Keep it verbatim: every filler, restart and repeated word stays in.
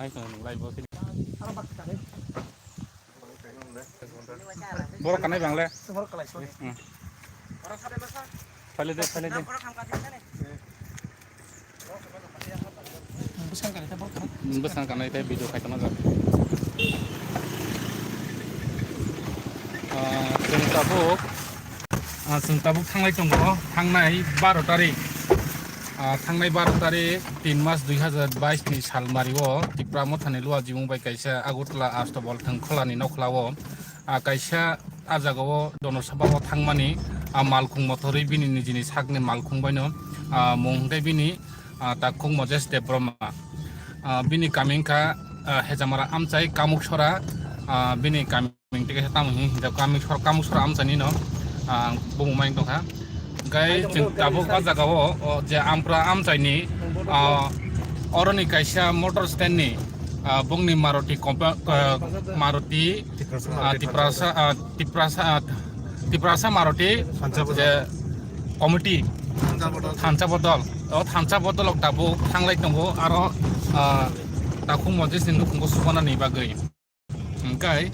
Hai, nung lai bo. Borok kanai bang le. Hmm. Phale de, phale de. Bwsang kanai tei borok. Bwsang kanai tei video khai tongma jak. Ah, chwng tabuk, ah, chwng tabuk thanglai tongo, thangnai baro tarik. Ah, thangnai baro tarik, tin mas dui hazar bais ni sal mario Tipra Mothani Luajimung bai kaisa Agartala Astabol Thwngkholani nokhlao, ah, kaisa ah jagao Donosabha o thangmani, ah, malkhung mothorwi bini nijini sakni malkhung baino, ah, mung hwnkhe bini, ah, takhuk Mojes Debbarma. Ah, bini kami wngkha, ah, Hejamara amchai Kamuksora, ah, bini kami Ming tike tamo hin hinjak kami sor, kamu sor amchani no, ah, bumung mai tongkha. Gai chwng tabuk o jaga o, o je ampra amchai ni, ah, oroni kaisa motor stand ni, ah, bongni Maruti kompa-, ah, Maruti, ah, Tiprasa, ah, Tiprasa, ah, Tiprasa Maruti je committee thansa bodol, o thansa bodol ok tabuk thanglai tongo aro, ah, takhuk Mojes ni nukhungo subana ni bagwi. Hingkai,